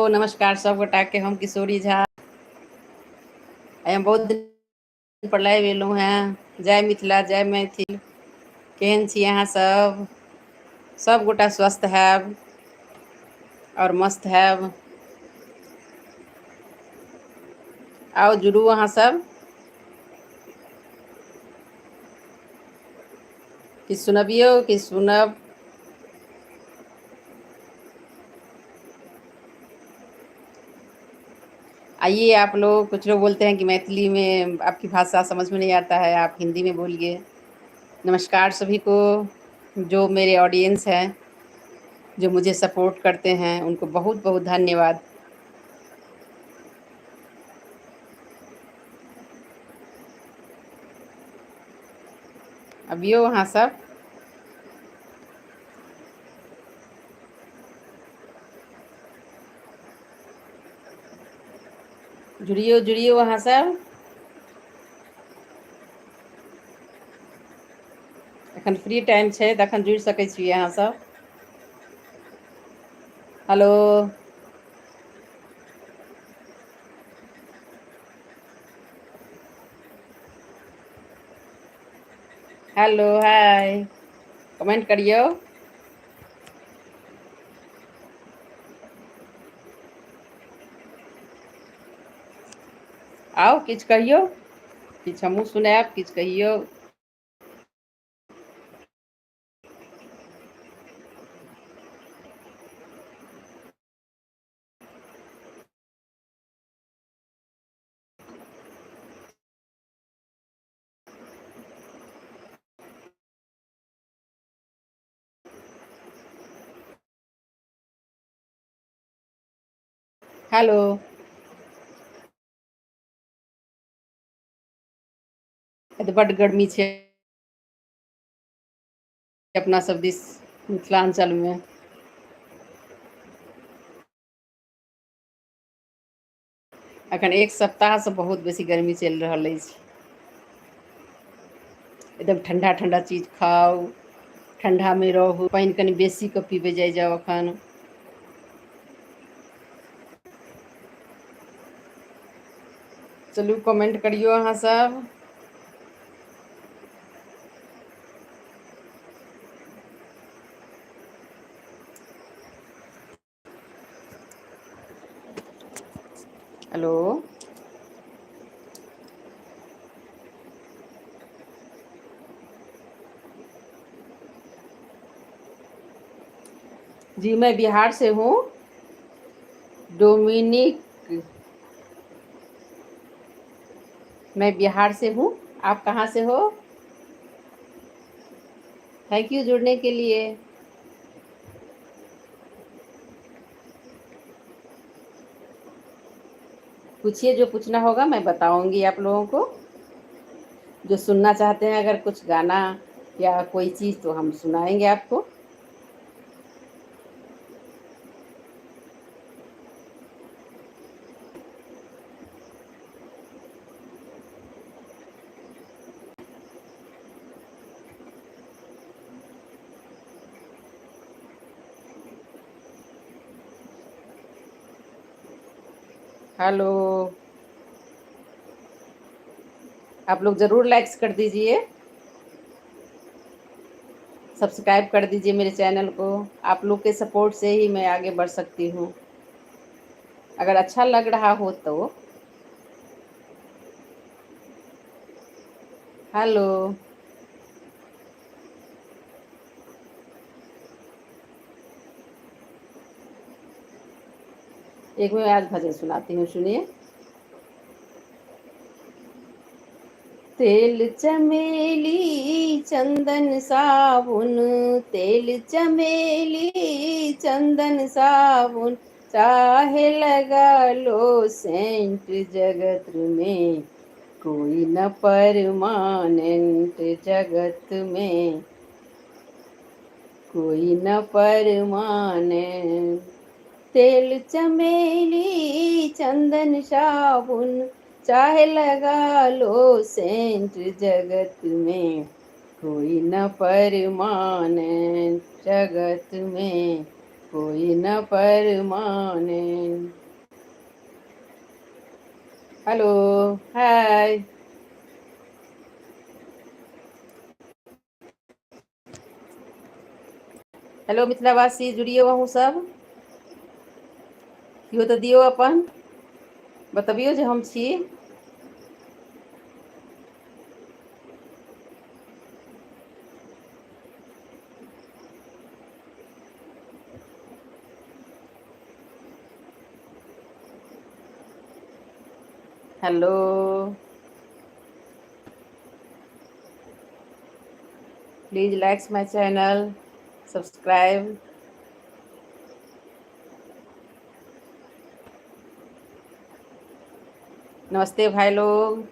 नमस्कार सब गोटा के। हम किशोरी झा। आइ हम बहुत दिन पर लाइव एलहुँ हेँ। जय मिथिला, जय मैथिल। केहन छी अहाँ सब? सब गोटा स्वस्थ हैब और मस्त हैब। आउ जुड़ू अहाँ सब। किछु सुनबियौ, किछु सुनब। आइए आप लोग। कुछ लोग बोलते हैं कि मैथिली में आपकी भाषा समझ में नहीं आता है, आप हिंदी में बोलिए। नमस्कार सभी को, जो मेरे ऑडियंस हैं, जो मुझे सपोर्ट करते हैं, उनको बहुत बहुत धन्यवाद। अबियो अहाँ सब। जुड़ियो जुड़ियो अहाँ सब। एखन फ्री टाइम छै तऽ एखन जुड़ि सकै छी अहाँ सब। हेलो। हेलो, हाय, कमेंट करियौ। आउ किछु कहियौ, किछु हमहूँ सुनायब, किछु कहियौ। हेलो। तऽ बड्ड गर्मी छै अपना सब दिस मिथिलाञ्चलमे। अखन एक सप्ताहसँ बहुत बेसी गर्मी चलि रहल अछि। एकदम ठण्डा ठण्डा चीज खाउ, ठण्डामे रहू, पानि कनि बेसी कऽ पीबै जाइ जाउ अखन। चलू कमेंट करियौ अहाँ सब। हेलो। जी मैं बिहार से हूँ। डोमिनिक, मैं बिहार से हूँ, आप कहाँ से हो? Thank you जुड़ने के लिए। पूछिए जो पूछना होगा, मैं बताऊंगी आप लोगों को। जो सुनना चाहते हैं, अगर कुछ गाना या कोई चीज़, तो हम सुनाएंगे आपको। हेलो। आप लोग ज़रूर लाइक्स कर दीजिए, सब्सक्राइब कर दीजिए मेरे चैनल को। आप लोग के सपोर्ट से ही मैं आगे बढ़ सकती हूँ। अगर अच्छा लग रहा हो तो। हेलो। एक मैं आज भजन सुनाती हूँ, सुनिए। तेल चमेली चंदन साबुन, तेल चमेली चंदन साबुन, चाहे लगा लो सेंट जगत में, कोई न परमानेंट जगत में, कोई न परमानेंट। तेल चमेली चंदन साबुन, चाहे लगा लो सेंट जगत में, कोई न परमानेंट जगत में, कोई न परमानेंट। हेलो, हाय। हेलो मिथिलावासी, जुड़ियौ अहूँ सब। केओ तऽ दियौ अपन बतबियौ जे हम छी। Hello, please likes my channel, subscribe. नमस्ते भाई लोग।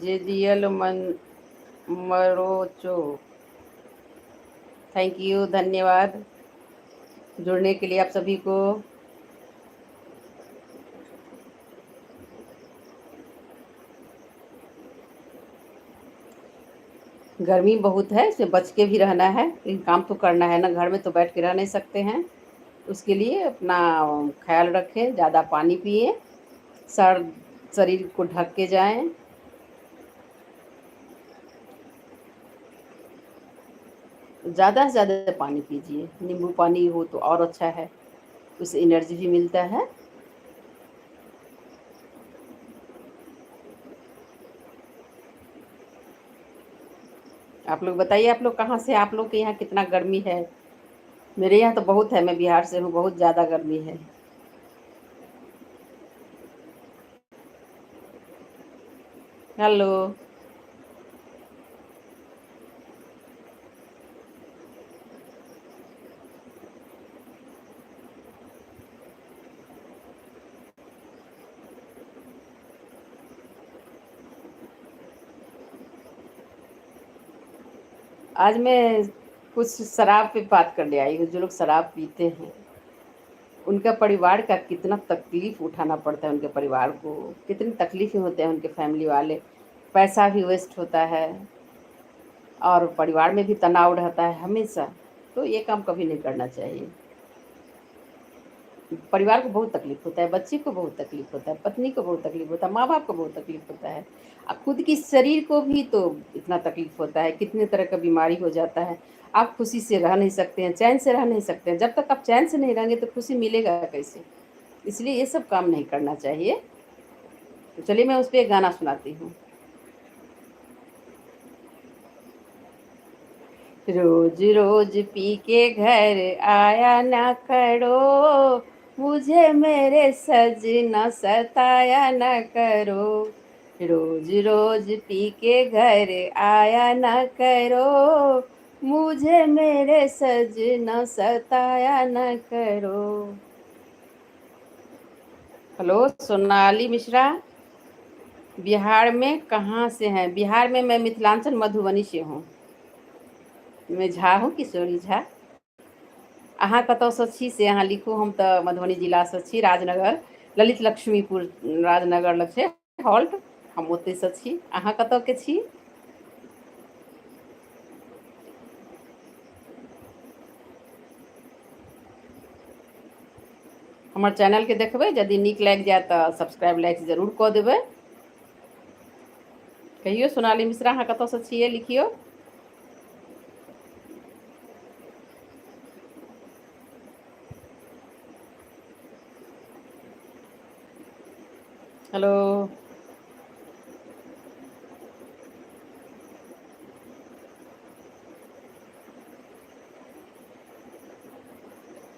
जे दियल मन मरोचो, thank you, धन्यवाद जुड़ने के लिए आप सभी को। गर्मी बहुत है, इसमें बच के भी रहना है, लेकिन काम तो करना है ना, घर में तो बैठ के रह नहीं सकते हैं। उसके लिए अपना ख्याल रखें, ज़्यादा पानी पिए, सर शरीर को ढक के जाएं। ज़्यादा से ज़्यादा पानी पीजिए, नींबू पानी हो तो और अच्छा है, उससे एनर्जी भी मिलता है। आप लोग बताइए, आप लोग कहाँ से, आप लोग के यहाँ कितना गर्मी है? मेरे यहाँ तो बहुत है, मैं बिहार से हूँ, बहुत ज़्यादा गर्मी है। हेलो, आज मैं कुछ शराब पे बात करने आई हूँ। जो लोग शराब पीते हैं उनका परिवार का कितना तकलीफ़ उठाना पड़ता है, उनके परिवार को कितनी तकलीफ़ें होते हैं, उनके फैमिली वाले, पैसा भी वेस्ट होता है और परिवार में भी तनाव रहता है हमेशा। तो ये काम कभी नहीं करना चाहिए। परिवार को बहुत तकलीफ होता है, बच्चे को बहुत तकलीफ होता है, पत्नी को बहुत तकलीफ होता है, माँ बाप को बहुत तकलीफ होता है, और खुद की शरीर को भी तो इतना तकलीफ होता है, कितने तरह का बीमारी हो जाता है। आप खुशी से रह नहीं सकते हैं, चैन से रह नहीं सकते हैं। जब तक आप चैन से नहीं रहेंगे तो खुशी मिलेगा कैसे? इसलिए ये सब काम नहीं करना चाहिए। तो चलिए मैं उस पर एक गाना सुनाती हूँ। रोज रोज पी के घर आया ना करो, मुझे मेरे सजना सताया ना करो। रोज रोज पी के घर आया ना करो, मुझे मेरे सजना सताया ना करो। हेलो सोनाली मिश्रा, बिहार में कहाँ से हैं? बिहार में मैं मिथिलांचल मधुबनी से हूँ। मैं झा हूँ, किशोरी झा। अहाँ कतऽसँ छी से अहाँ लिखू। हम तऽ मधुबनी जिलासँ छी, राजनगर, ललित लक्ष्मीपुर राजनगर लग छै हॉल्ट, हम ओतहिसँ छी। अहाँ कतऽके छी? हमर चैनलके देखबै, यदि नीक लागि जायत तऽ सब्सक्राइब लाइक जरूर कऽ देबै। कहियौ सोनाली मिश्रा, अहाँ कतऽसँ छियै लिखियौ। हेलो,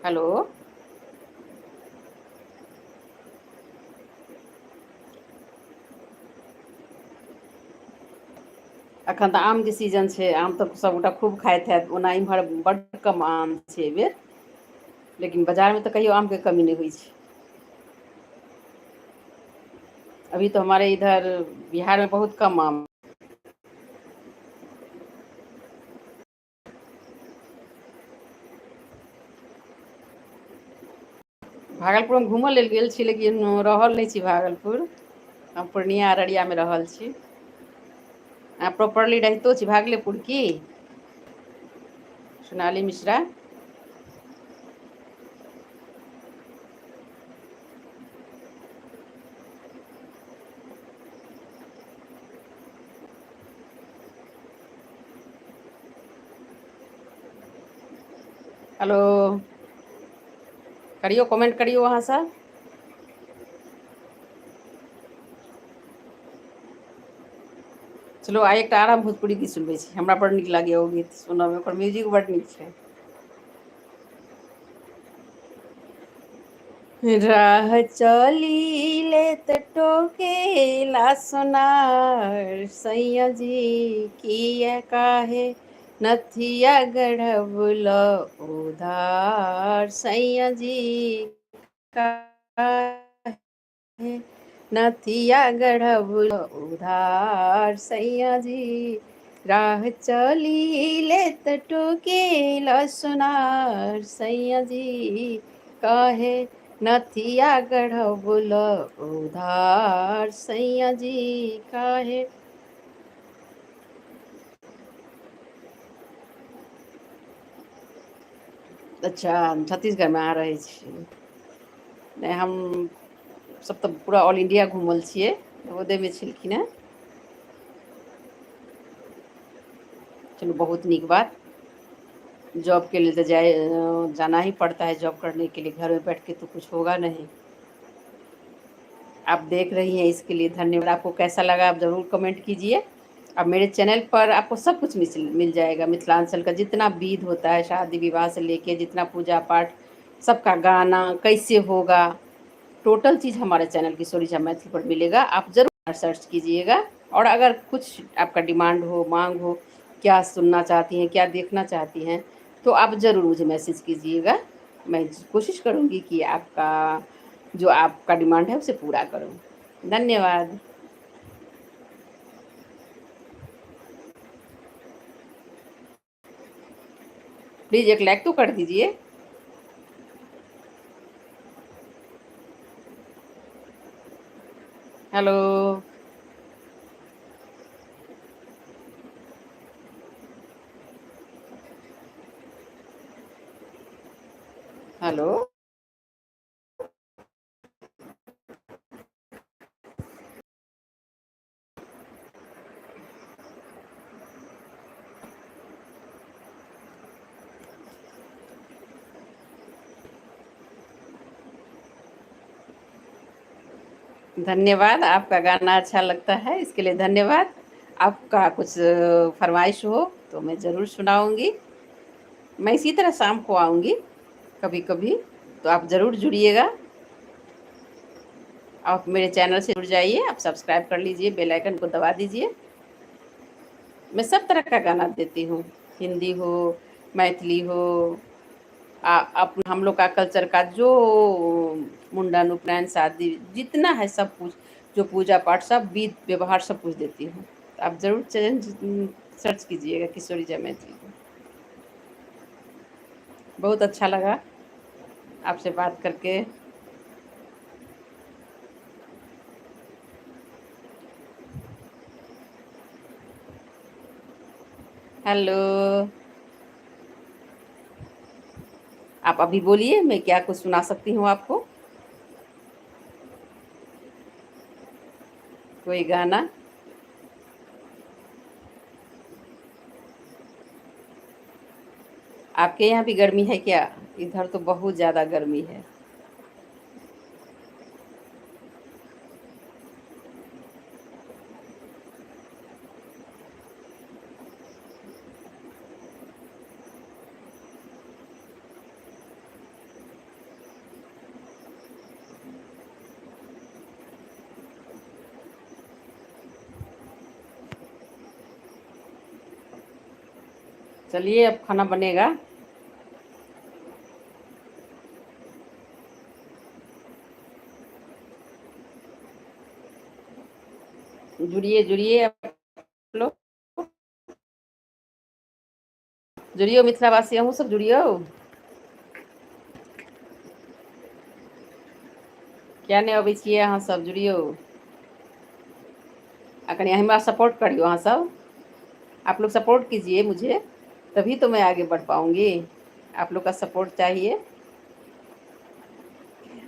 हेलो, अखन तऽ आमके सीजन छै, आम तऽ सबगोटा खूब खाइत हैत। ओना इम्हर बड्ड कम आम छै एहिबेर, लेकिन बाजारमे तऽ कहियो आमके कमी नहि होइ छै। अभी तो हमारे इधर बिहार में बहुत कम आम। भागलपुर हम घूमऽ लेल गेल छी, लेकिन रहल नहि छी भागलपुर। हम पूर्णिया अररियामे रहल छी। अहाँ प्रॉपरली रहितो छी भागलेपुर की? सोनाली मिश्रा, हेलो, करियौ, कमेंट करियौ अहाँ सब। चलू आइ एकटा आर हम भोजपुरी गीत सुनबै छी, हमरा बड़ नीक लागैए ओ गीत सुनऽमे, ओकर म्यूजिक बड़ नीक छै। राह चली ले त टोकेला सोनार सैया जी, किया काहे नथिया गढ़बल उधार सैया जी, काहे नथिया गढ़बल उधार सैया जी। राह चली ले त टोकेला सोनार सैया जी, काहे नथिया गढ़बल उधार सैया जी, काहे। अच्छा, छत्तीसगढ़मे अहाँ रहै छी? नहि, हम सब तऽ पूरा ऑल इंडिया घूमल छियै। नवोदयमे छलखिन हेँ। चलू, बहुत नीक बात। जॉब के लिए तो जाए जाना ही पड़ता है जॉब करने के लिए, घर में बैठ के तो कुछ होगा नहीं। आप देख रही हैं, इसके लिए धन्यवाद। आपको कैसा लगा, आप ज़रूर कमेंट कीजिए। अब मेरे चैनल पर आपको सब कुछ मिल जाएगा। मिथिलांचल का जितना विध होता है, शादी विवाह से लेके जितना पूजा पाठ, सबका गाना कैसे होगा, टोटल चीज़ हमारे चैनल किशोरी झा मैथिली पर मिलेगा। आप ज़रूर सर्च कीजिएगा और अगर कुछ आपका डिमांड हो, मांग हो, क्या सुनना चाहती हैं, क्या देखना चाहती हैं, तो आप ज़रूर मुझे मैसेज कीजिएगा। मैं कोशिश करूँगी कि आपका जो आपका डिमांड है, उसे पूरा करूँ। धन्यवाद। प्लीज़ एक लाइक तो कर दीजिए। हेलो। हेलो। धन्यवाद, आपका गाना अच्छा लगता है, इसके लिए धन्यवाद। आपका कुछ फरमाइश हो तो मैं ज़रूर सुनाऊंगी। मैं इसी तरह शाम को आऊँगी कभी कभी, तो आप ज़रूर जुड़िएगा। आप मेरे चैनल से जुड़ जाइए, आप सब्सक्राइब कर लीजिए, बेल आइकन को दबा दीजिए। मैं सब तरह का गाना देती हूँ, हिंदी हो, मैथिली हो, आप हम लोग का कल्चर का जो मुंडन, उपनयन, शादी जितना है सब कुछ, जो पूजा पाठ, सब विध व्यवहार सब कुछ देती हूँ। तो आप ज़रूर चैनल सर्च कीजिएगा किशोरी झा मैथिली को। बहुत अच्छा लगा आपसे बात करके। हेलो। आप अभी बोलिए, मैं क्या कुछ सुना सकती हूँ आपको? कोई गाना? आपके यहाँ भी गर्मी है क्या? इधर तो बहुत ज़्यादा गर्मी है। चलिए, अब खाना बनेगा। जुड़िए जुड़िए, आप लोग जुड़ियो, मिथिलावासी अहूँ सब जुड़ियो। किया नहि अबै छियै अहाँ सब? जुड़ियौ आ कनि हमरा सपोर्ट करियौ अहाँ सब। आप लोग सपोर्ट कीजिए मुझे, तभी तो मैं आगे बढ़ पाऊँगी। आप लोग का सपोर्ट चाहिए।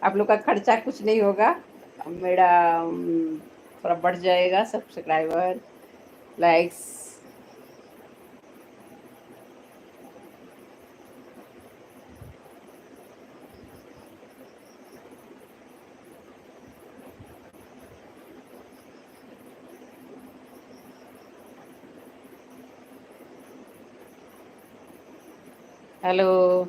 आप लोग का खर्चा कुछ नहीं होगा, मेरा थोड़ा बढ़ जाएगा सब्सक्राइबर, लाइक्स। हेलो,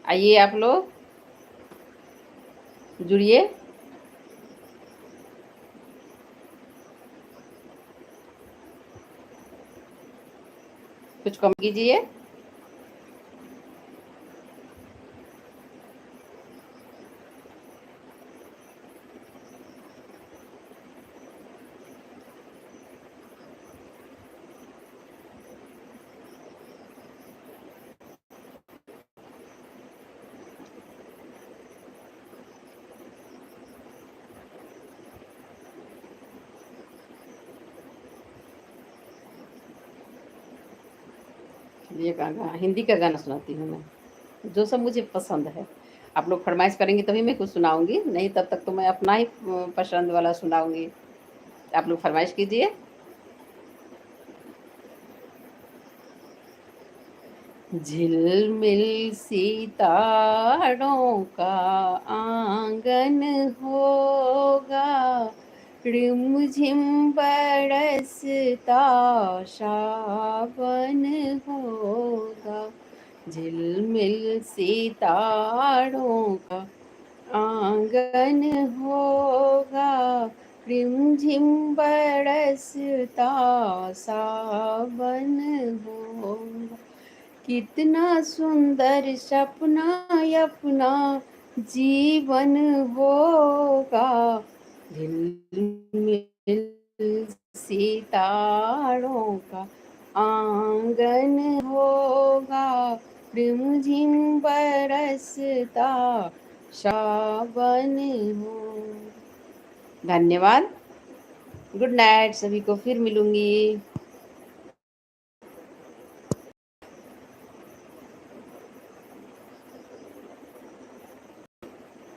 आइए आप लोग जुड़िए। कुछ कम कीजिए। ये गाना, हिंदी का गाना सुनाती हूँ मैं, जो सब मुझे पसंद है। आप लोग फरमाइश करेंगे तभी मैं कुछ सुनाऊंगी, नहीं तब तक तो मैं अपना ही पसंद वाला सुनाऊंगी। आप लोग फरमाइश कीजिए। झिलमिल सितारों का आंगन होगा, रिमझिम बरसता सावन होगा। झिलमिल सितारों का आंगन होगा, रिमझिम बरसता सावन होगा। कितना सुंदर सपना अपना जीवन होगा, झिलमिल सितारों का आंगन होगा, रिमझिम बरसता सावन हो। धन्यवाद, गुड नाइट सभी को, फिर मिलूंगी।